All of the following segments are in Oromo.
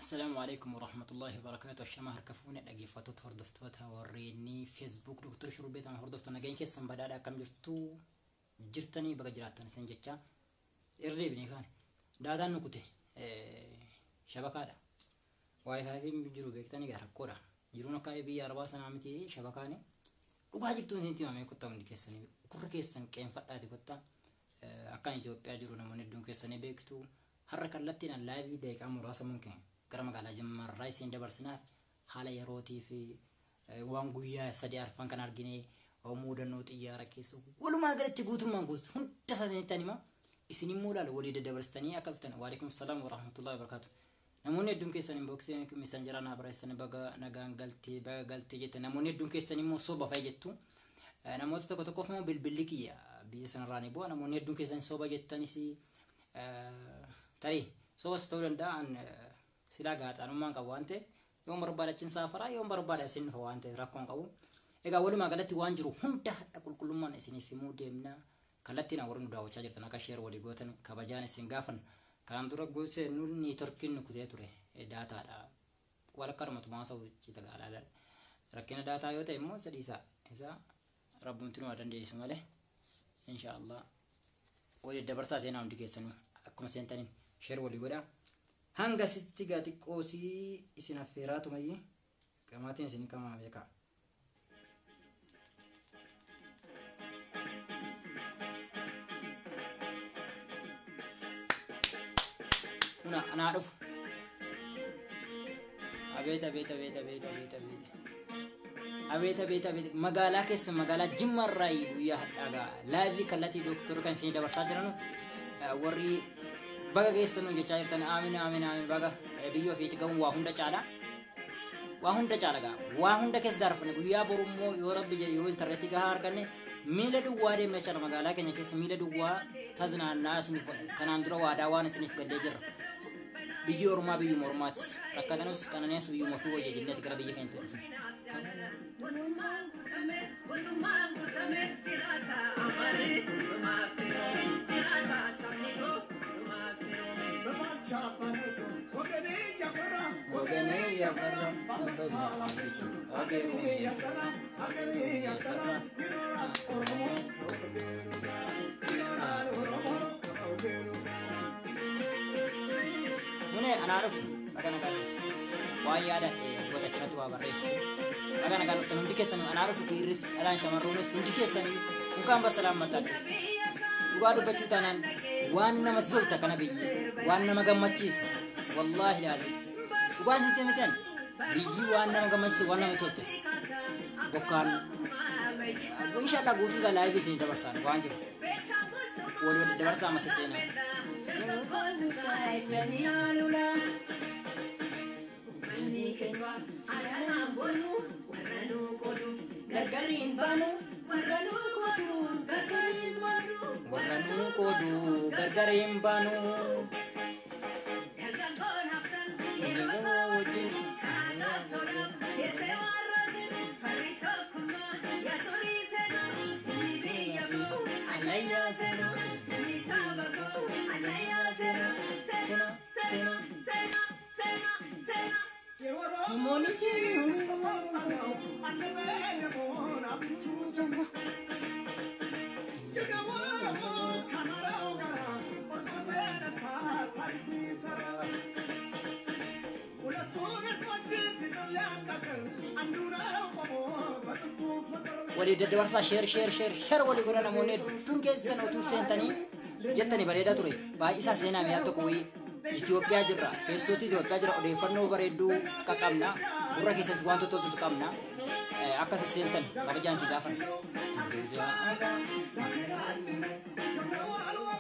Assalaamu alaikum warahmatullahi wabarakatuh. Ashama harka fuune dhaggeeffattoota hordoftoota warreen Facebook Dr. Shurrubbee ta'an hordoftoota nageenya keessan badhaadha akkam jirtu jirtanii baga jiraattan isin jecha irra deebinee kaane. Daataan nu kute shabakaadha. Wi-Fi jiru beektanii gara rakkoodha. Jiruun akka biyya arabaa sanaa miti shabakaani. Dhugaa jirtuun isinitti himamee kottaa hundi keessanii gurra keessan qeenfadhaati kottaa. Akkaan Itoophiyaa jiru namoonni hedduun keessanii beektu. Har'a kallattiin laayivii daqiiqaa muraasa mumkin gara magaalaa Jimmaarraa isin dabarsinaaf haala yerootii fi waan guyyaa sadii arfan kan argine muudannoo xiyyaara keessa walumaa galatti guutummaan guutu hunda isaa isinitti hima. Isin immoo ilaala walii daddabarsitanii akka dhuftan. Waalaikum salaam warahmatullahi wabarakatuh. Namoonni hedduun keessan inboxii messengeraa naa barreessitan baga nagaan galtee baga galtee jettan namoonni hedduun keessan immoo soba fa'i jettu. Namoota tokko tokkoof immoo bilbilli kiyya biyya sanarraa ni bu'a. Namoonni hedduun keessan soba jettanis tarii sobas ta'uu danda'a. Silaa gaaxaanummaan qabu waan ta'eef yoon barbaade achiin saafaraa yoon barbaade asin dhufa waan ta'eef rakkoon qabu. Egaa walumaa galatti waan jiru hunda hadha qulqullummaan isiniif himuu deemna. Kallattiin warri nu daawwachaa jirtan akka sheer walii gootan kabajaan isin gaafan. Kanaan dura gosa nu niitorkiin nu kutee ture daataadha. Walakkaa dhumatu sa'u cita gaalaadha. Rakkina daataa yoo ta'e immoo sadii isaa rabbumti nu dandeessu malee inshaallah walii dabarsaa seenaa hundi keessanuu akkuma seentaniin sheer walii godhaa. Hanga sitti gaa xiqqoosii isin affeeraa tumayyee qamaatiin isin qamaa beekaa. Una anaa dhufu. Abeet abeet abeet abeet abeet abeet. Abeet abeet abeet magaalaa keessa magaalaa Jimmaarraa guyyaa hadhaa gaa laayivii kallattii dooktorri kan isin dabarsaa jiran warri baga keessan jechaa jirtan aamin aamin aamin baga biyya ofiitti ga'uun waa hunda caala. Waa hunda caala gaa waa hunda keessa darfanne guyyaa borummoo yoo rabbi jedhe yoo intarneetii gahaa arganne miila duwwaa deemna jechaadha magaalaa keenya keessa miila duwwaa taznaannaa isiniif kanaan dura waadaa waan isiniif gallee jirra. Biyyi ormaa biyyuma ormaati. Rakkatanus qananiis biyyuma ofii wayya jenneeti gara biyya keenyatti dhufne. Mune anaa dhufu baga nagaa dhufte. Waan yaada goota achirratti waa barreessitu. Baga nagaa dhuftan hundi keessan anaa dhufu dhiirris dhalaan shamarroonis hundi keessan mukaan basalaam mataa dhufu. Dhugaa dubbachuu taanaan waan namatti tolta kana biyyi waan nama gammachiisa. Wallaahi laazim. Dhugaan sitti mitan biyyi waan nama gammachiisa waan namatti toltes. Bokkaan inshallah guutuu isaa laayivii isin dabarsaan waan jiru. Wal wal dabarsaa masa seenaa. Gargariin baanu warra nu qoodu gargariin baanu warra nu qoodu gargariin baanu. Walii daddabarsaa sheer sheer sheer sheer walii godha namoonni hedduun keessan utuu seentanii jettanii bareedaa ture. Baay'isaa seenaa mi'aal tokko wayii Itoophiyaa jirra. Keessootti Itoophiyaa jira odeeffannoo bareedduu qaqqabna. Gurra keessatti waan toltu qabna. Akka seentan kabajaan si gaafan.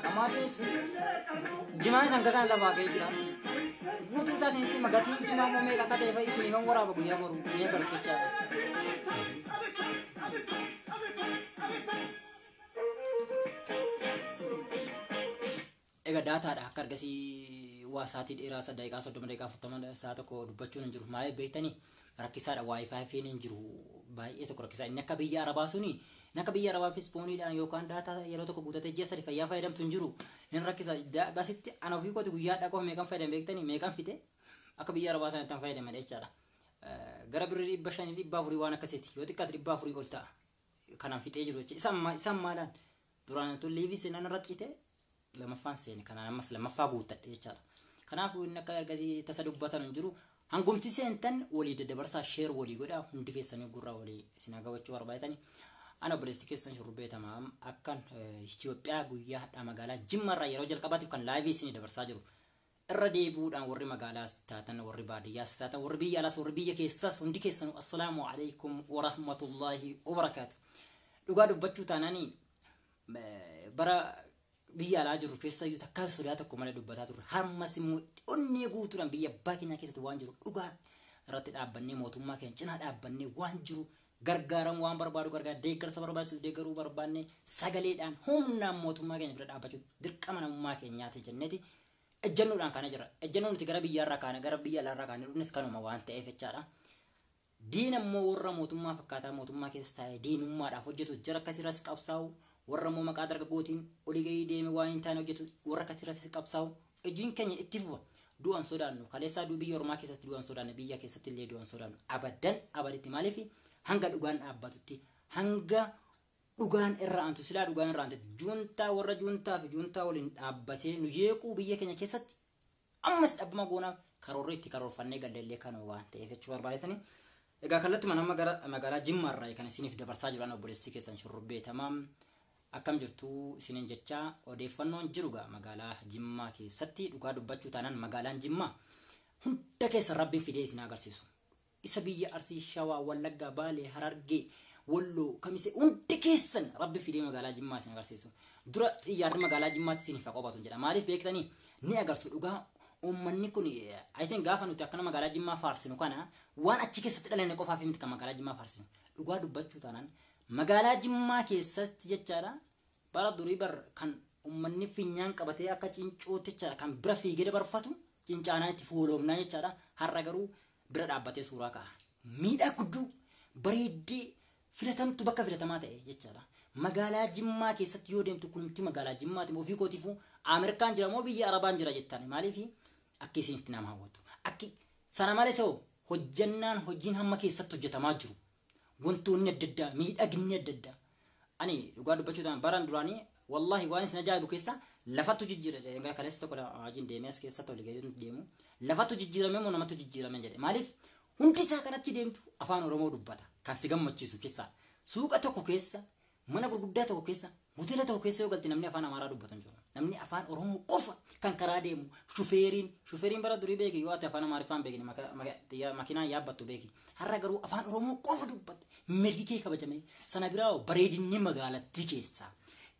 Qamaatiinis jimaan isaan gagaan lafaa ka'ee jira. Guutuu isaa isinitti hima gatiin jimaa immoo meeqa akka ta'e fa'i isin himan waraaba guyyaa boru ni agartu jechaadha. Egaa daataadha akka argasii waa sa'aatii dheeraa daqiiqaa 30 daqiiqaa 40 sa'a tokko dubbachuun hin jiru. Maaliif beektanii rakkisaadha Wi-Fi hin jiru baay'ee tokko rakkisaa. Inni akka biyya Arabaa suni inni akka biyya Arabaa fispooniidhaan yookaan daataa yeroo tokko guutatee ji'a 3 fayyaa fayyadamtu hin jiru. Inni rakkisa basitti ana ofii kooti guyyaa dhaqoo meeqan fayyadame beektanii meeqan fite Akka biyya Arabaa sanatti fayyadaman jechaadha. Gara birrii 500 400 waan akkasiiti. Yoo xiqqaate 400 ol ta'a. Kanaan fixee jiru jecha. Isaan maalaan duraan tun liivii seenaan irratti cite lamaffaan seene kanaan ammas lamaffaa guuttadhe jechaadha. Kanaafuu inni akka ergasii tasa dubbatan hin jiru. Hangumti seentan walii daddabarsaa sheer walii godhaa hundi keessanii gurraa walii isin hagawachuu barbaadanii. Ana obboleessi keessan Shurrubbee Tamaam akkan Itoophiyaa guyyaa hadhaa magaalaa Jimmaarraa yeroo jalqabaatiif kan laayivii isinii dabarsaa jiru. Irra deebi'uudhaan warri magaalaas taatan, warri baadiyyaas taatan, warri biyya alaas, warri biyya keessaas hundi keessanuu assalaamu alaikum warahmatullaahi wabarakaatu. Dhugaa dubbachuu taanaanii bara biyya alaa jirru keessayyuu takkaa sodaa tokko malee dubbataa turre. Hammas immoo onnee guutuudhaan biyya abbaa keenyaa keessatti waan jiru dhugaa irratti dhaabbannee mootummaa keenya cinaa dhaabbannee waan jiru gargaaramu waan barbaadu gargaara deeggarsa barbaachisu deeggaruu barbaanne sagaleedhaan humnaan mootummaa keenya bira dhaabbachuu dirqama namummaa keenyaati jenneeti ejjennoodhaan kana jira. Ejjennoo nuti gara biyyaarraa kaane gara biyya alaarraa kaane dhufnes kanuma waan ta'eef jechaadha. Diina immoo warra mootummaa fakkaataa mootummaa keessa taa'ee diinummaadhaaf hojjetu jara akkasirras qabsaa'u warra immoo maqaa dargaggootiin olii gahii deeme waan hin taane hojjetu warra akkasirras qabsaa'u hojiin keenya itti fufa. Du'an sodaannu kaleessaa duu biyya ormaa keessatti du'an sodaannu biyya keessatti illee du'an sodaannu abadan abaditti maaliif hanga dhugaan dhaabbatutti hanga dhugaan irra aantu silaa dhugaan irra aantu juuntaa warra juuntaa fi juuntaa waliin dhaabbatee nu jeequu biyya keenya keessatti ammas dhabbama goonaaf karoorri itti karoorfannee galleellee kanuma waan ta'eef jechuu barbaadetanii. Egaa kallattuma nama gara magaalaa Jimmaarraa kan isiniif dabarsaa jiran obboleessi keessan Shurrubbee Tamaam akkam jirtu isiniin jechaa odeeffannoon jiru gaa magaalaa Jimmaa keessatti dhugaa dubbachuu taanaan magaalaan Jimmaa hunda keessa Rabbiin fidee isin agarsiisu. Isa biyya Arsii, Shawaa, Wallaggaa, Baalee, Harargee, Walloo, Kamisee hundi keessan Rabbi fidee magaalaa Jimmaa isin agarsiisu. Dura xiyyaarri magaalaa Jimmaatti isiniif haa qobatu jedha. Maaliif beektanii ni agartu dhugaa uummanni kun I think gaafa nuti akkana magaalaa Jimmaa faarsinu kana waan achi keessatti dhalanne qofaaf miti kan magaalaa Jimmaa faarsinu. Dhugaa dubbachuu taanaan magaalaa Jimmaa keessatti jechaadha bara durii bar kan uummanni finyaan qabatee akka cincootti jechaadha kan bira fiigee dabarfatu cincaanaa itti fuuloomnaa jechaadha. Har'a garuu bira dhaabbatee suuraa ka'a. Miidhagduu bareeddee filatamtu bakka filatamaa ta'e jechaadha. Magaalaa Jimmaa keessatti yoo deemtu kunumti magaalaa Jimmaati ofii kootiifuu Ameerikaan jira moo biyya Arabaan jira jettaan maaliif akka isin itti nama hawwatu. Akki sana malees hoo hojjannaan hojiin hamma keessatti hojjetamaa jiru. Wantoonni adda addaa miidhaginni adda addaa. Ani dhugaa dubbachuudhaan baraan duraanii wallaahi waan isin ajaa'ibu keessaa lafattu jijjiirame gara kaleessa tokko wajjin deemee as keessatti olii gadi deemu lafattu jijjiirame moo namatti jijjiirame jedhe maaliif hundi isaa kanatti deemtu afaan Oromoo dubbata kan si gammachiisu keessaa suuqa tokko keessa mana gurguddaa tokko keessa hoteela tokko keessa yoo galte namni afaan Amaaraa dubbatu hin jiru. Namni afaan Oromoo qofa kan karaa deemu shufeeriin bara durii beeki yoo ati afaan Amaariffaan beekni makiinaan yaabbattu beeki. Har'a garuu afaan Oromoo qofa dubbatte mirgi kee kabajame sana biraa bareedinni magaalattii keessaa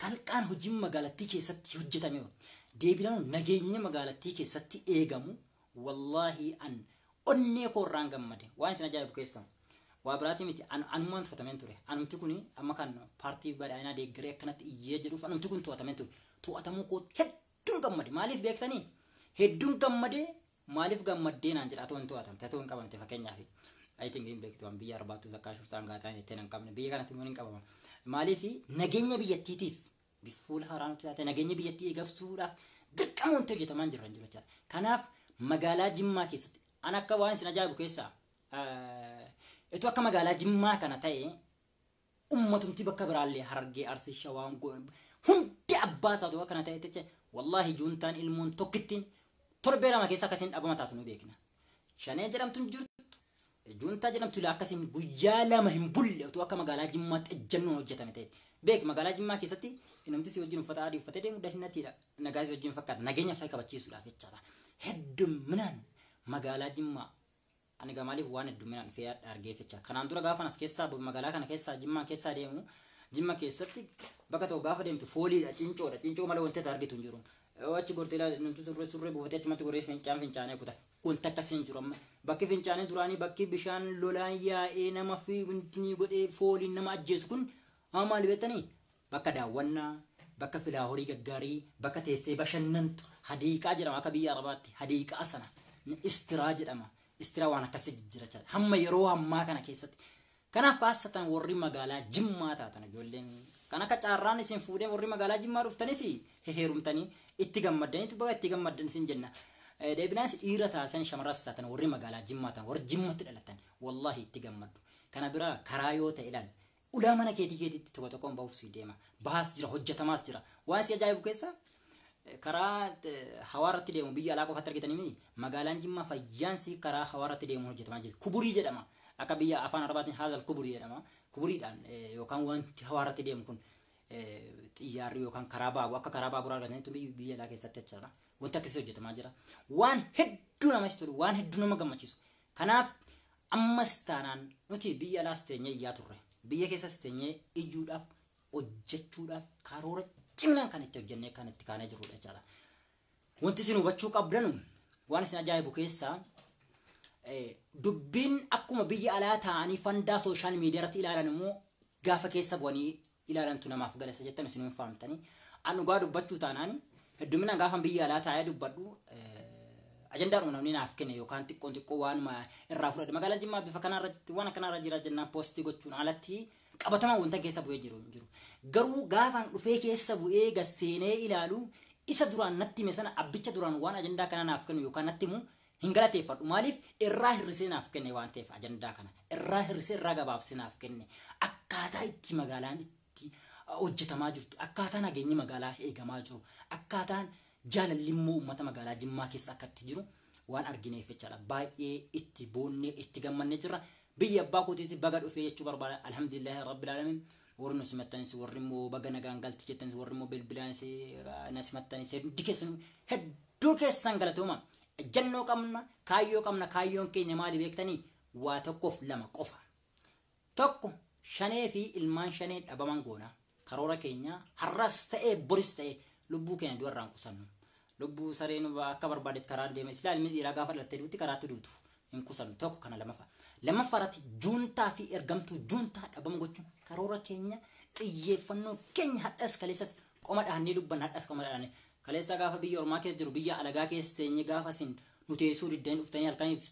kalqaan hojiin magaalattii keessatti hojjetame deebinaan nageenyi magaalattii keessatti eegamu wallaahi an onnee koorraan gammade waan isin ajaa'ibu keessaa. Waa biraatii miti anumaan to'atameen ture. Anumti kun amma kan paartii badhaadhinaa deeggaree akkanatti iyyee jedhuuf anumti kun to'atameen ture. To'atamuu koo hedduun gammade. Maaliif beektanii? Hedduun gammadee maaliif gammaddee naan jedha atoo hin to'atamte atoo hin qabamte fakkeenyaaf. I think hin beektu waan biyya arbaattu zakkaa shurtaan gaataa jettee hin qabne biyya kanatti immoo hin qabama. Maaliif nageenya biyyattiitiif fuula haaraa nuti taate nageenya biyyattii eegabsuudhaaf dirqama wanti hojjetamaa hin jiru jechaadha. Kanaaf magaalaa Jimmaa keessatti an akka waan isin ajaa'ibu keessaa Itu akka magaalaa Jimmaa kana ta'e ummatumti bakka biraallee Harargee, Arsii, Shawaan hundi abbaa isaa tokko kana ta'e jecha wallaahi juuntaan ilmoon tokkittiin torbee lama keessa akkasiin dhabama taatu nu beekna. Shanee jedhamtu hin jirtu. Juuntaa jedhamtu ilaa akkasiin guyyaa lama hin bulle utuu akka magaalaa Jimmaatti ejjennoon hojjetame ta'e. Beek magaalaa Jimmaa keessatti namti si wajjin uffata adii uffatee deemu dahinatiidha. Nagaa si wajjin fakkaata. Nageenya fa'i kabachiisuudhaaf jechaadha. Hedduminaan magaalaa Jimmaa ani egaa maaliif waan hedduminaan dhufee argeef jecha. Kanaan dura gaafa as keessaa magaalaa kana keessaa Jimmaan keessaa deemu Jimma keessatti bakka tokko gaafa deemtu fooliidha cincoodha cincoo malee wanti argitu hin jiru. Achi gortee namti surree surree buufatee achumatti goree fincaan fincaanee kuta. Wanti akkasii hin jiru amma. Bakki fincaanee duraanii bakki bishaan lolaan yaa'ee nama fi wanti godhee fooliin nama ajjeesu kun haa maali beektanii? Bakka daawwannaa, bakka filaa horii gaggaarii, bakka teessee bashannantu hadiiqaa jedhama akka biyya Arabaatti hadiiqaa sana istiraa jedhama. Istiraa waan akkasii jijjiira jechaadha. Hamma yeroo ammaa kana keessatti. Kanaaf kaasatan warri magaalaa Jimmaa taatan ijoolleen kan akka caarraan isin fuudhee warri magaalaa Jimmaa dhuftanis heerumtanii itti gammaddaniitu baga itti gammaddan isin jenna. Deebinaanis dhiira taasan shamarras taatan warri magaalaa Jimmaa ta'an warri Jimmatti dhalatan wallaahi itti gammadu. Kana biraa karaa yoo ta'e ilaali. Ulaa mana keetii keetiitti tokko tokkoon bahuuf si deema. Bahaas jira, hojjetamaas jira. Waan si ajaa'ibu keessa karaa hawaarratti deemu biyya alaa qofatti argitanii miti. Magaalaan Jimmaa fayyaansi karaa hawaarratti deemuun hojjetamaa jira. Kuburii jedhama. Akka biyya afaan Arabaatiin haazal kuburii jedhama. Kuburiidhaan yookaan wanti hawaarratti deemu kun xiyyaarri yookaan karaa baabura akka karaa baaburaa argatanitti biyya alaa keessatti jechaadha. Wanti akkasii hojjetamaa jira. Waan hedduu namatti tolu, waan hedduu nama gammachiisu. Kanaaf ammas taanaan nuti biyya alaas teenyee iyyaa turre. Biyya keessas teenyee iyyuudhaaf hojjechuudhaaf karoora ciminaan kan itti hojjennee kan itti kaanee jirrudha jechaadha. Wanti isin hubachuu qabdanu waan isin ajaa'ibu keessaa dubbiin akkuma biyya alaa taa'anii fandaa social media irratti ilaalan immoo gaafa keessa bu'anii ilaalantu namaaf galasa jettan isin hin fahamtanii. An dhugaa dubbachuu taanaan hedduminaan gaafa biyya alaa taa'ee dubbadhu ajandaadhuma namni naaf kenne yookaan xiqqoon xiqqoo waanuma irraa fudhadhe. Magaalaan Jimmaa bifa kanarratti waan akkanarra jira jennaan post gochuun alatti qabatamaan wanta keessa bu'ee jiru hin jiru. Garuu gaafaan dhufee keessa bu'ee gad seenee ilaalu isa duraan natti hime sana abbicha duraan waan ajandaa kana naaf kennu yookaan natti himu hin galateeffadhu. Maaliif irraa hir'isee naaf kenne waan ta'eef ajandaa kana irraa hir'isee irraa gabaabsee naaf kenne akkaataa itti magaalaan itti hojjetamaa jirtu, akkaataa nageenyi magaalaa eegamaa jiru, akkaataan jaalalli immoo uummata magaalaa Jimmaa keessa akka itti jiru waan argineef jechaadha. Baay'ee itti boonnee itti gammannee jirra. Biyya abbaa kootiitti baga dhufee jechuu barbaada. Alhamdulillahi rabbil alamin. Warri nu simattanis, warri immoo baga nagaan galti jettanis, warri immoo bilbilaanis na simattanis hundi keessan hedduu keessan galatooma. Ejjennoo qabna, kaayyoo qabna. Kaayyoon keenya maali beektanii? Waa tokkoof lama qofa. Tokko shanee fi ilmaan shanee dhabaman goona. Karoora keenya har'as ta'ee boris ta'ee lubbuu keenya du'arraan qusannu. Lubbuu sareen akka barbaadetti karaa deema. Islaa ilmi dhiiraa gaafa dhalattee duutti karaatti duutu hin qusannu. Tokko kana lamaffaa. Lammaffaa irratti juuntaa fi ergamtuu juuntaa dhabama gochuun karoora keenya xiyyeeffannoo keenya hadhas kaleessas qoma dhahannee dubbanna hadhas qoma dhahannee. Kaleessa gaafa biyya ormaa keessa jiru biyya alagaa keessa teenyee gaafa isin nu teessuu diddanii dhuftanii halkaniif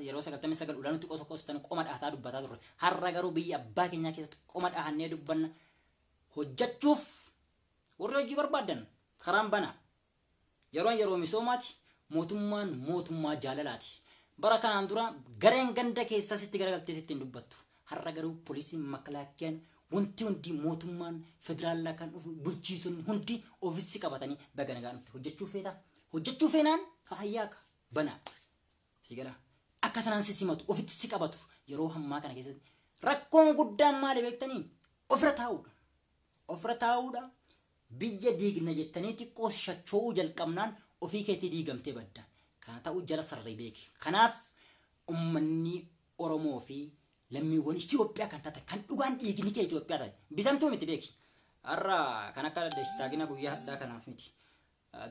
yeroo 99 ulaa nutti qosa qostan qoma dhahataa dubbataa turre. Har'a garuu biyya abbaa keenyaa keessatti qoma dhahannee dubbanna. Hojjechuuf warri hojii barbaadan karaan bana. Yeroon yeroo misoomaati, mootummaan mootummaa jaalalaati. Bara kanaan dura gareen ganda keessaa sitti garagaltee sitti hin dubbattu. Har'a garuu poolisiin makalaakiyaan wanti hundi mootummaan federaalaa kan dhufu bulchiisonni hundi ofitti qabatanii baga nagaan dhufte hojjechuu feeta. Hojjechuu feenaan hayyaaka bana. Si gala. Akka sanaan si simatu ofitti si qabatu yeroo hammaa kana keessatti rakkoon guddaan maali beektanii? Ofirra taa'uudha. Ofirra taa'uudha. Biyya diigna jettanii xiqqoo shacho'uu jalqabnaan ofii keetti diigamtee badda. Kana ta'uu jala sararee beeki. Kanaaf uummanni Oromoo fi lammiiwwan Itoophiyaa kan taatan kan dhugaan dhiigni kee Itoophiyaa taate bitamtuu miti beeki. Har'a kan akka dashtaagina guyyaa hadhaa kanaaf miti.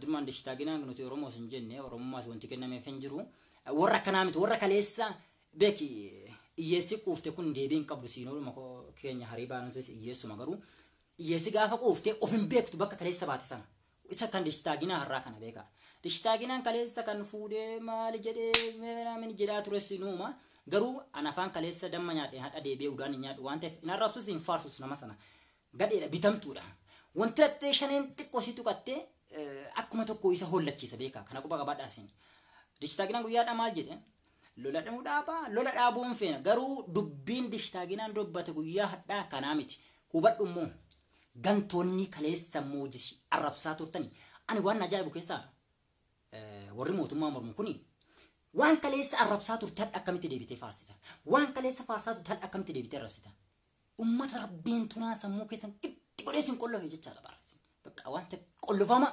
Durmaan dashtaagina nuti Oromoos hin jenne Oromummaas wanti kennameef hin jiru. Warra akkanaa miti warra kaleessa beeki hiyyeessi quufte kun deebii hin qabdu siinooluma keenya harii baanutis hiyyeessuma garuu hiyyeessi gaafa quufte of hin beektu bakka kaleessa baate sana. Isa kan dashtaagina har'aa kana beekaa. Dashitaaginaan kaleessa kan fuudhee maali jedhee meeraa jedhaa ture sinuuma. Garuu an afaan kaleessa damma nyaadheen hadha deebi'ee udaan hin nyaadhu waan ta'eef hin arrabsus hin faarsus nama sana. Gadheedha bitamtuudha. Wanti lattee shaneen xiqqoo si tuqattee akkuma tokko isa hollachiisa beekaa. Kana quba qabaadhaa isin. Dishitaaginaan guyyaadhaa maal jedhe? Lola dhamuu dhaabaa lola dhaabuun feena. Garuu dubbiin dishitaaginaan dubbate guyyaa hadhaa kanaa miti. Hubadhu immoo gantoonni kaleessa immoo arrabsaa turtani. Ani waan ajaa'ibu keessaa warri mootummaa mormu kuni waan kaleessa arrabsaa turte hadha akkamitti deebitee faarsita? Waan kaleessa faarsaa turte hadha akkamitti deebitee arrabsita? Uummata rabbiin tunaa sammuu keessan itti godhee isin qollofe jechaadha barreessin. Bakka wanta qollofama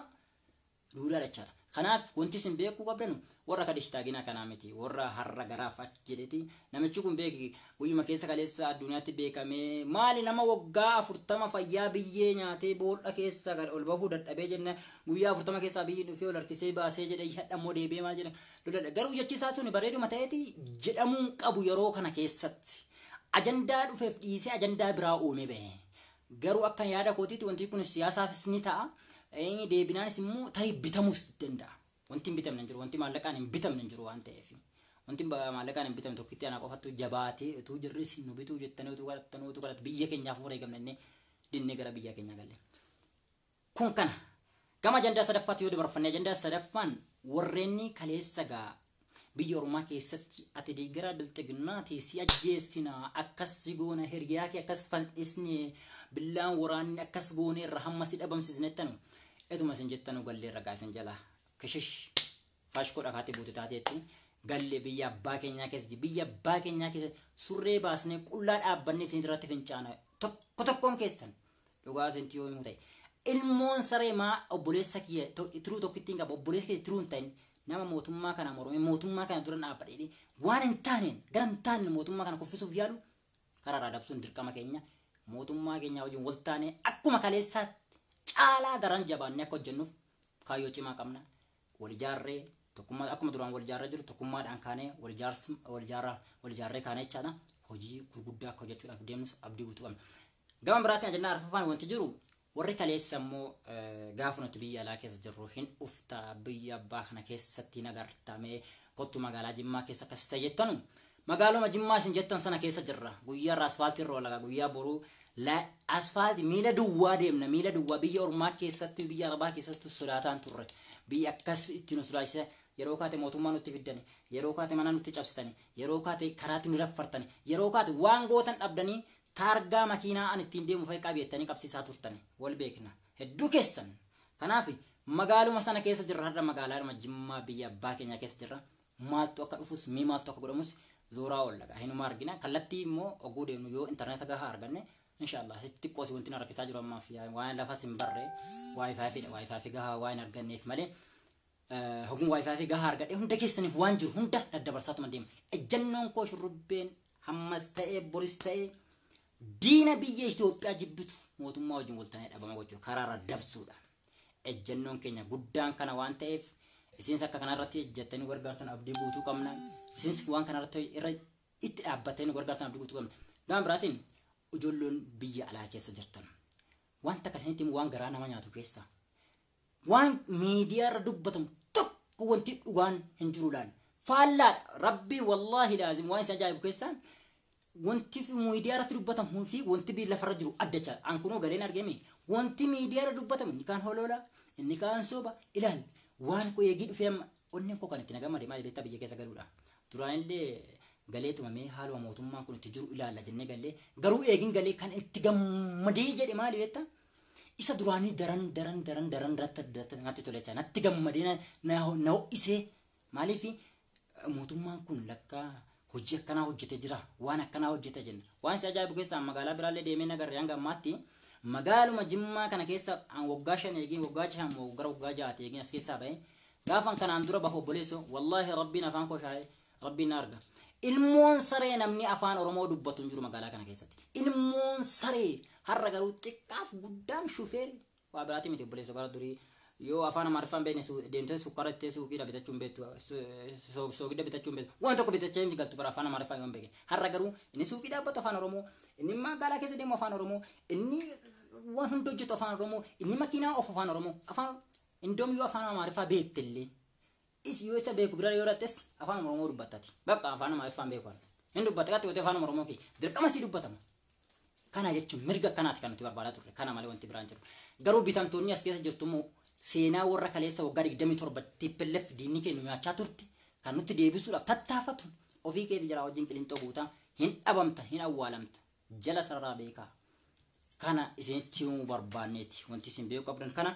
duudhaa jechaadha. Kanaaf wanti isin beekuu qabdanu warra akka dishitaaginaa kanaa miti warra har'a garaaf achi jedheeti namichi kun beeki guyyuma keessa kaleessa addunyaatti beekamee maali nama waggaa 40 fayyaa biyyee nyaatee boolla keessa ol bahuu dadhabee jenna guyyaa 40 keessaa biyyi dhufee ol harkisee baasee jedhee hadha immoo deebi'ee maal jedha loladha. Garuu jechi isaa suni bareeduma ta'eeti jedhamuu qabu yeroo kana keessatti ajandaa dhufeef dhiisee ajandaa biraa uume bahe. Garuu akka yaada kootiitti wanti kun siyaasaafis ni ta'a. Deebinaanis immoo tarii bitamuus danda'a. Wanti hin bitamne hin jiru, wanti maallaqaan hin bitamne hin jiru waan ta'eef. Wanti maallaqaan hin bitamne tokkitti ana qofattu jabaatee utuu jirris nu bituu jettanii utuu kadhattanii utuu kadhattu biyya keenyaaf wareegamne innee dinnee gara biyya keenyaa galle. Kun kana. Gama ajandaa sadaffaatti yoo dabarfanne ajandaa sadaffaan Warreenni kaleessa gaa biyya ormaa keessatti ati deeggaraa bilxiginnaati si ajjeessinaa akkas si goona hiriyaa kee akkas fal'isne billaan waraanni akkas gooneerra hamma si dhabamsiisnettanu etuma isin jettanu galleerra gaa isin jala kishish faashkoo dhakaatti buute taateetti galle biyya abbaa keenyaa keessa biyya abbaa keenyaa keessa surree baasnee qullaa dhaabbannee isin irratti fincaana tokko tokkoon keessan dhugaa isin yoo himu ta'e ilmoon saree maa obboleessa kiyya tiruu tokkittiin qaba obboleessa kiyya tiruu hin ta'in nama mootummaa kana mormee mootummaa kana dura dhaabbadhee waan hin taaneen gara hin taaneen mootummaa kana kuffisuuf yaalu karaa irraa dabsuun dirqama keenya mootummaa keenya wajjin wal taanee akkuma kaleessaa caalaa daran jabaannee akka hojjennuuf kaayyoo cimaa qabna wal ijaarree tokkummaa akkuma duraan wal ijaarree jiru tokkummaadhaan kaanee wal ijaarree kaanee jechaadha hojii gurguddaa akka hojjechuudhaaf deemnus abdii guutuu qabna. Gama biraatiin ajandaa arfaffaan wanti jiru warri kaleessa immoo gaafa nuti biyya alaa keessa jirru hin ufta biyya abbaa kana keessatti hin agartamee kottu magaalaa Jimmaa keessa akkas ta'e jettanu magaaluma Jimmaa isin jettan sana keessa jirra guyyaa irraa asfaaltii irra olagaa guyyaa boruu asfaaltii miila duwwaa deemna miila duwwaa biyya ormaa keessatti biyya arabaa keessatti sodaataan turre biyya akkas itti nu sodaachisa yeroo kaate mootummaa nutti fiddani yeroo kaate mana nutti cabsitani yeroo kaate karaatti nu raffartani yeroo kaate waan gootan dhabdanii taargaa makiinaa an ittiin deemu fa'i qabeettanii qabsiisaa turtani wal beekna hedduu keessan kanaaf magaaluma sana keessa jirra har'a magaalaa Jimmaa biyya abbaa keenyaa keessa jirra maaltu akka dhufus mii maaltu akka godhamus zooraa ollaga hinuma argina kallattii immoo oguu deemnu yoo intarneeta gahaa arganne inshallah sitti xiqqoo si wanti na rakkisaa jiru ammaaf waan lafas hin barre waayifaayi waayifaayi gahaa waan arganneef malee hoguun waayifaayi gahaa argadhe hunda keessaniif waan jiru hunda daddabarsaatuma deema ejjannoon koo shurrubbeen hammas ta'ee boris ta'ee diina biyya Itoophiyaa jibbitu mootummaa wajjin waltaanee dhabama gochuu karaarra dabsuudha. Ejjannoon keenya guddaan kana waan ta'eef isinis akka kanarratti ejjattanii gargaartan abdii guutuu qabna. Isinis waan kanarratti irra itti dhaabbattanii gargaartan abdii guutuu qabna. Gama biraatiin ijoolleen biyya alaa keessa jirtan wanta akkasinitti waan garaa nama nyaatu keessa waan miidiyaa irra dubbatamu tokko wanti dhugaan hin jiru laal. Faallaadha rabbii wallaahi laazim waan isa ajaa'ibu keessaa wanti miidiyaa irratti dubbatamu fi wanti biyya lafarra jiru adda jira. An kunoo galeen argame wanti miidiyaa irra dubbatamu inni kaan holola inni kaan soba ilaal waan koo eegii dhufee amma onneen koo kan itti nagamade maal beektaa biyya keessa galuudha. Duraan illee galee tumamee haaluma mootummaan kun itti jiru ilaalla jennee galee garuu eegiin galee kan itti gammadee jedhe maali beektaa isa duraanii daran daran daran daran natti tole jecha natti gammadee na ho'isee maaliif mootummaan kun lakkaa hojii akkanaa hojjetee jira waan akkanaa hojjetee jenna waan si ajaa'ibu keessaa magaalaa biraallee deemee nagarre hanga ammaatti magaaluma Jimmaa kana keessa waggaa 5 eegin waggaa 5 gara waggaa 6 eegin as keessaa ba'e gaafan kanaan dura bahu obboleesso wallaahi rabbiin afaan koo shaa'e rabbiin na arga ilmoon saree namni afaan Oromoo dubbatu hin jiru magaalaa kana keessatti ilmoon saree har'a garuu xiqqaaf guddaan shufeeri waa biraati miti obboleesso bara durii yoo afaan Amaariffaan beekne deemtee sukkaara ittee suuqiidha bitachuu hin beektu soogidda bitachuu hin beektu waan tokko bitachee hin galtu bara afaan Amaariffaan yoo hin beekne har'a garuu inni suuqii dhaabbatu afaan Oromoo inni magaalaa keessa deemu afaan Oromoo inni waan hunda hojjetu afaan Oromoo inni makiinaa ofu afaan Oromoo afaan indoom yoo afaan Amaariffaa beektellee is yoo isa beeku bira yoo rattes afaan Oromoo dubbattati bakka afaan Amaariffaan beeku hin dubbatte qaxxi gootee afaan Oromoo kee dirqama sii dubbatama. Kana jechuun mirga akkanaati kan nuti barbaadaa turre kana malee wanti biraan jiru garuu bitamtoonni as keessa jirtu immoo seenaa warra kaleessa waggaa 27 TPLF diinni keenya nyaachaa turte kan nutti deebisuudhaaf tattaafatu ofii keetii jala wajjin qilinxoo guutaa hin dhabamta hin awwaalamta jala sararaa beekaa kana isinitti himuu barbaanneeti wanti isin beekuu qabdan kana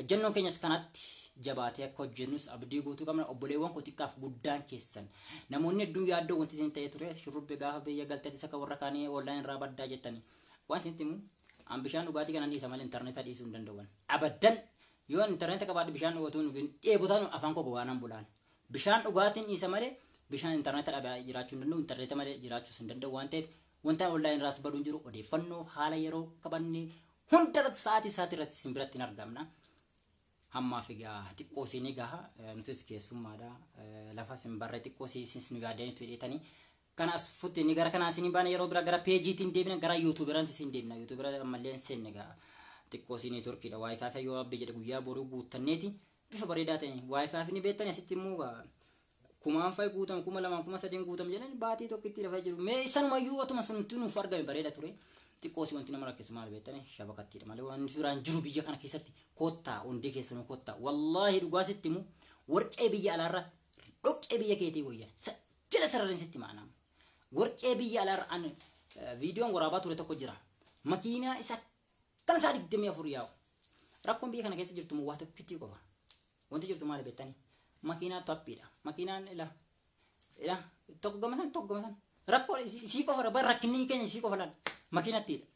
ejjannoon keenyas kanatti jabaatee akka hojjennus abdii guutuu qabna obboleewwan koo xiqqaaf guddaan keessan namoonni hedduun yaaddoo wanti isin ta'ee ture shurrubbee gaafa biyya galteetis akka warra kaanii onlaayin irraa baddaa jettanii waan isinitti himu an bishaan dhugaatii kanan dhiisa malee intarneeta dhiisuu hin danda'an abaddan yoo intarneeta qabaadhe bishaan dhugaatiin dhugin dheebotaan afaan koo gogaa nan bulaan bishaan dhugaatiin dhiisa malee bishaan intarneeta dhabaa jiraachuu hin danda'u intarneeta malee jiraachuus hin danda'u waan ta'eef wanta onlaayin irraas baduun jiru odeeffannoo haala yeroo qabanne hunda irratti sa'aatii sa'aatii irratti isin biratti hin argamna. Hammaaf egaa xiqqoo isinii gaha nutis keessummaadha lafa isin barree xiqqoo isinis nu yaadaniitu hidheetanii kanas futti inni gara kanaa isin baana yeroo bira gara peejiitiin deebina gara yuutuubiratti isin deebina yuutuubira ammallee hin seenne egaa xiqqoo isinii turkiidha waayifaayi yoo rabbi jedhe guyyaa boruu guuttanneeti bifa bareedaa ta'een waayifaayi ni beektani asitti immoo kumaan fa'i guutamu 2000 3000 guutamu jedhan baatii tokkitti lafa jiru mee isanumayyuu otuma suntu nuuf argame bareeda ture xiqqoo si wanti nama rakkisu maal beektani shabakattiidha malee waan biraan jiru biyya kana keessatti kottaa hundee keessanuu kottaa wallaahi dhugaa sitti himu Warqee biyya alaarra dhoqqee biyya keetii wayya. Jala sarareen sitti ma'anama. Warqee biyya alaarra an viidiyoon waraabaa ture tokko jira. Makiinaa isa kan isaa 24 yaa'u. Rakkoon biyya kana keessa jirtu waa tokkitti qofa. Wanti jirtu maali beektanii? Makiinaa tappiidha. Makiinaan ila ila tokko gama san tokko gama san. Rakkoo isii qofa rakkinni keenya isii qofa laal. Makiinattiidha.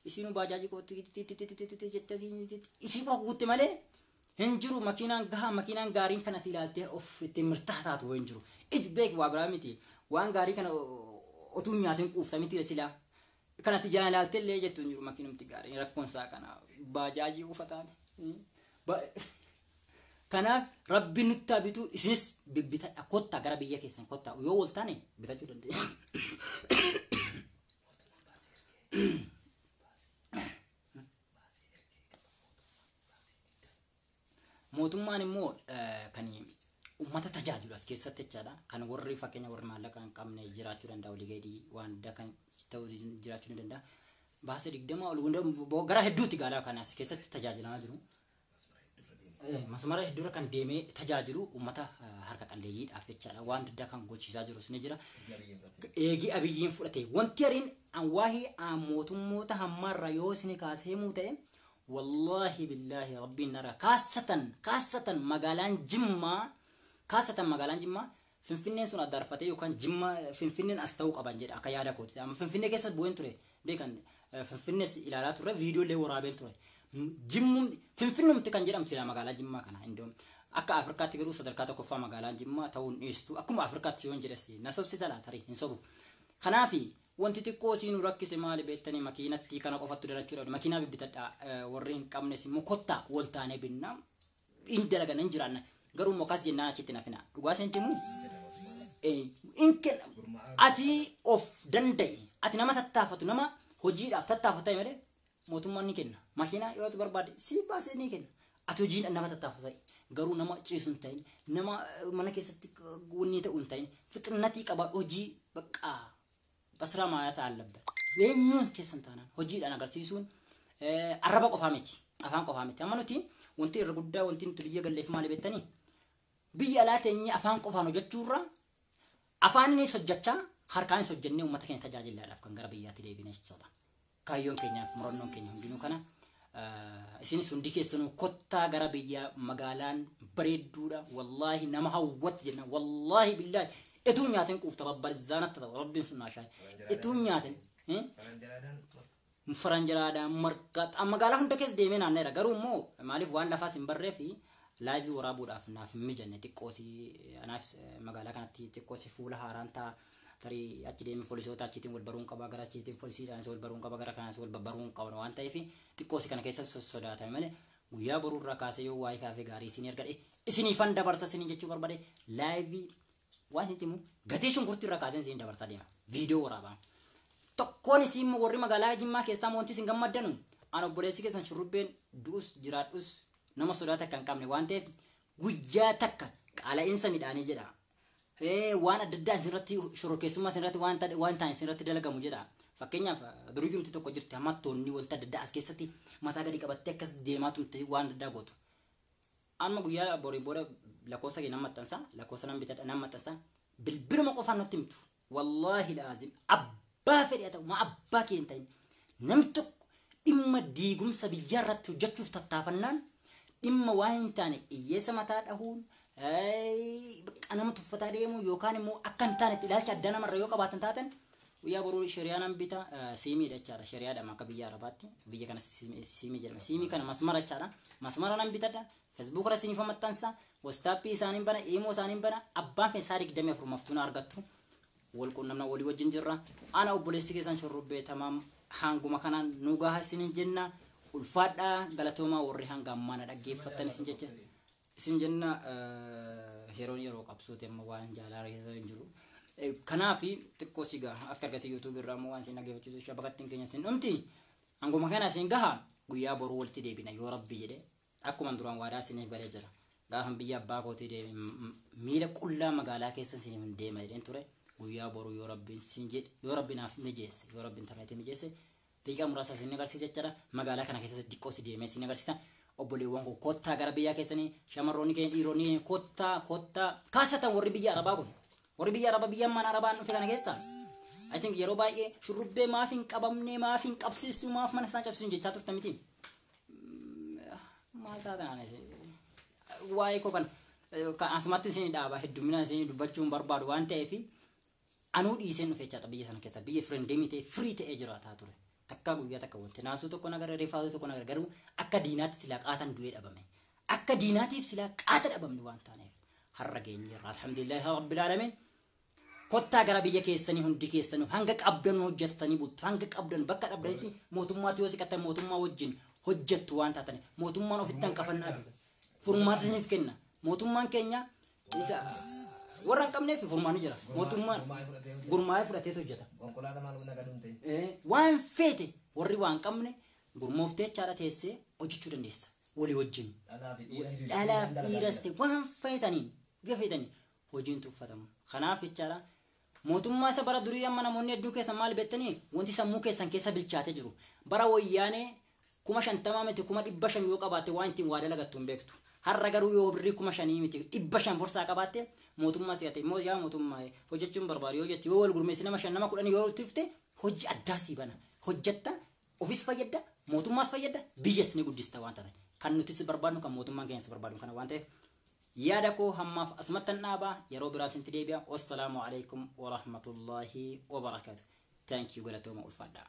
Isiinuu baajaajii qofa jettee isii qofa guutte malee hin jiru makiinaan gahaa makiinaan gaariin kanatti ilaaltee of ittiin mirtaa taatu hin jiru. Ij beek waa biraa miti. Waan gaarii kana otuu nyaatiin quufta miti silaa. Kanatti jaan ilaaltee illee jettu hin jiru makiinumti gaariin rakkoon isaa kana baajaajii qofa taane. Kanaaf rabbi nutti haa bitu isinis bibbitadha kottaa gara biyya keessan kottaa yoo wal taane bitachuu dandeenya. Mootummaan immoo kan uummata tajaajilu as keessatti jechaadha. Kan warri fakkeenya warri maallaqa hin qabne jiraachuu danda'a olii gadi waan adda kan ta'u jiraachuu ni danda'a. Baasii 20 ol gara hedduutti gaalaa kan as keessatti tajaajilamaa jiru. Masmara hedduurra kan deemee tajaajilu uummata harka qalleeyyiidhaaf jechaadha. Waan adda kan gochiisaa jirus ni jira. Eegii Abiyyiin fudhate wanti ariin waahii mootummoota hammaarra yoo isin kaasee himuu ta'e wallaahi billaahi rabbiin nara kaasatan kaasatan magaalaan Jimmaa kaasatan magaalaan Jimmaa Finfinneen sun addaarfatee yookaan Jimmaa Finfinneen as ta'uu qaban jedha akka yaada kooti. Amma Finfinnee keessa bu'een ture beekan Finfinnees ilaalaa turre viidiyoolee waraabeen ture. Jimmuun Finfinnumti kan jedhamtu jira magaalaa Jimmaa kana indoom akka Afrikaatti garuu sadarkaa tokkoffaa magaalaan Jimmaa ta'uun dhiistu akkuma Afrikaatti yoon jedhes na sobsiisa laa tarii hin sobu. Kanaafi wanti xiqqoo isii nu rakkise maali beektanii makiinatti kana qofattu dalachuudha makiinaa bibbitadha warri hin qabnes immoo kottaa wal taanee binna hin dalagan hin jiraanna garuu immoo akkas jennaan achitti nafina dhugaa isinitti himu ati of danda'i ati nama tattaafatu nama hojiidhaaf tattaafatu ta'e malee mootummaan ni kenna makiinaa yoo ati barbaade si baasee ni kenna ati hojiin nama tattaafatu ta'e garuu nama ciisu hin ta'in nama mana keessatti wanni ta'u hin ta'in fixinnatii qaba hojii baqqaa basraa maayaa አለበት eenyuun keessan taanaan hojiidhaan agarsiisuun arraba qofaa miti afaan qofaa miti amma nuti wanti irra guddaa wanti nuti biyya galleef maali beektanii biyya alaa teenyee afaan qofaan hojjechuurra afaanis hojjechaa harkaanis hojjennee uummata keenya tajaajilaadhaaf kan gara biyyaatti deebine jechuudha. Kaayyoon keenyaaf murannoon keenya hundinuu kana isinis hundi keessanuu kottaa gara biyya magaalaan bareedduudha wallaahi nama hawwatu jenna wallaahi billaahi etuu nyaatin quufta babbalzaanatti ta'u rabbiin sun naashaa etuu nyaatin faranjalaadhaan marqaa magaalaa hunda keessa deemee naanneera garuu immoo maaliif waan lafaas hin barree fi laayivii waraabuudhaaf naaf hin mijanne xiqqoosii anaaf magaalaa kanatti xiqqoosii fuula haaraan ta'a tarii achi deemee poolisoota achiitiin wal baruun qaba gara achiitiin poolisiidhaanis wal baruun qaba gara kanaanis wal babbaruun qaba waan ta'eef xiqqoosii kana keessa sodaatame malee guyyaa boruurraa kaasee yoo waayifaa fi gaarii isin ergadhe isiniifan dabarsa isinii jechuu barbaade laayivii waan isinitti himu gatii shunkurtii irraa kaasee isin dabarsaa deema viidiyoo waraabaa. Tokkoon isin immoo warri magaalaa Jimmaa keessaa wanti isin gammaddanu an obboleessi keessan shurrubbeen du'us jiraadhus nama sodaata akka hin qabne waan ta'eef guyyaa takka qaala'insa midhaanii jedha. Waan adda addaa isinirratti shororkeessummaa isinirratti waan ta'an isinirratti dalagamu jedha. Fakkeenyaaf duriyyumti tokko jirti hammattoonni wanta adda addaa as keessatti mataa gadi qabattee akkas deemaa turte waan adda addaa gootu. Amma guyyaa boriin booda lakkoofsa kee nan maxxansa lakkoofsa nan bitadha nan maxxansa bilbiluma qofaan nutti himtu wallaahi laazim abbaa fedhe haa ta'u maa abbaa kee hin ta'in namni tokko dhimma diigumsa biyyaa irratti hojjechuuf tattaafannaan dhimma waan hin taane hiyyeessa mataa dhahuun nama tuffataa deemuu yookaan immoo akka hin taanetti ilaalcha addaa namarra yoo qabaatan taatan guyyaa boruu shari'aa nan bita siimiidha jechaadha shari'aadha akka biyya arabaatti biyya kana siimii jedhama siimii kana masmara jechaadha masmara nan bitadha feesbuuk irra isiniif maxxansa waastaappii isaaniin bana iimoo isaaniin bana abbaan feesaa 24 maftuuna argattu wal quunnamna walii wajjin jirra ana obboleessi keessan shurrubbee tamaam hanguma kanaan nu gaha isinin jenna ulfaadhaa galatoomaa warri hanga ammaa na dhaggeeffattan isin jecha isin jenna yeroon yeroo qabsuuti amma waan jaalala keessa hin jiru. Kanaaf xiqqoo si gaha akka argate yuutuubii irraa ammoo waan isin dhaggeeffachiisu shabakattiin keenya isin dhumti hanguma kana isin gaha guyyaa boruu walitti deebina yoo rabbi jedhe akkuma duraan waadaa isiniif galee jira. Gaafan biyya abbaa kootii deeme miila qullaa magaalaa keessa isiniif hin deema jedheen ture guyyaa boruu yoo rabbiin siin jedhe yoo rabbi naaf mijeesse yoo rabbi intarneetii mijeesse daqiiqaa muraasa isin agarsiisa jechaadha magaalaa kana keessa xiqqoo si deemee isin agarsiisa. Obboleewwan koo, kottaa gara biyyaa keessanii. Shamarroonni keenya, dhiironni keenya, kottaa, kottaa. Kaasatan warri biyya Arabaa kun, warri biyya Arabaa, biyya mana Arabaan dhufe kana keessa, I think yeroo baay'ee shurrubbee maaf hin qabamne, maaf hin qabsiistu, maaf mana isaan cabsiisu jechaa turte miti? Maal taatan, waa'ee koo kan asumatti isin dhaaba. Hedduminaan isin dubbachuun barbaadu waan ta'eef anuu dhiiseen dhufe jechaadha. Biyya sana keessa biyya freedom ta'e, free ta'ee jiraataa ture. Takka guyyaa takka wanti naasuu tokko nagara, rifaasuu tokko nagara. Garuu akka diinaatti silaa qaatan du'ee dhabame. Akka diinaatiif silaa qaata dhabamne waan taaneef har'a geenyeerra, alhamdulillahi rabbil alamin. Kottaa gara biyya keessanii hundi keessanii. Hanga qabdan hojjettanii bultu. Hanga qabdan bakka dhabdanitti mootummaatti yoo siqattan mootummaa wajjin hojjettu waan taatani mootummaan ofitti hanqafannaa furmaata isiniif kenna. Mootummaan keenya isa warra hin qabneef furmaanni jira. Mootummaan gurmaa'ee fudhateetu hojjeta. Konkolaataa maal nagaduun ta'e. Waan feete warri waan qabne gurmooftee jechaadha teessee hojjechuu dandeessa walii wajjin. Dhalaa fi dhiira hiriirsee dhalaaf dalagaa dhiiras ta'e waan feetaniin bifa feetaniin hojiin tuffatamu. Kanaaf jechaadha, mootummaa isa bara durii amma namoonni hedduu keessan maal beektanii wanti sammuu keessan keessa bilchaatee jiru, bara Wayyaanee 50,000 miti, 500,000 yoo qabaatte waan ittiin waa dalagattu hin beektu. Har'a garuu yoo birrii 5,000 miti, 500 forsaa qabaatte, mootummaa si'ate immoo yaa mootummaa hojjechuun barbaadu yoo jette, yoo wal gurmeessi nama 5, nama 10 yoo tifte, hojii addaa sii bana. Hojjetta, ofis fayyadda, mootummaas fayyadda, biyyas ni guddista waan taate. Kan nutis barbaadnu, kan mootummaan keenyas barbaadu kana waan ta'eef, yaada koo hammaaf asumattan dhaabaa. Yeroo biraa isinitti deebi'a. Wassalaamu alaikum warahmatullaahi wabarakaatu. Thank you, galatooma, ulfaadhaa.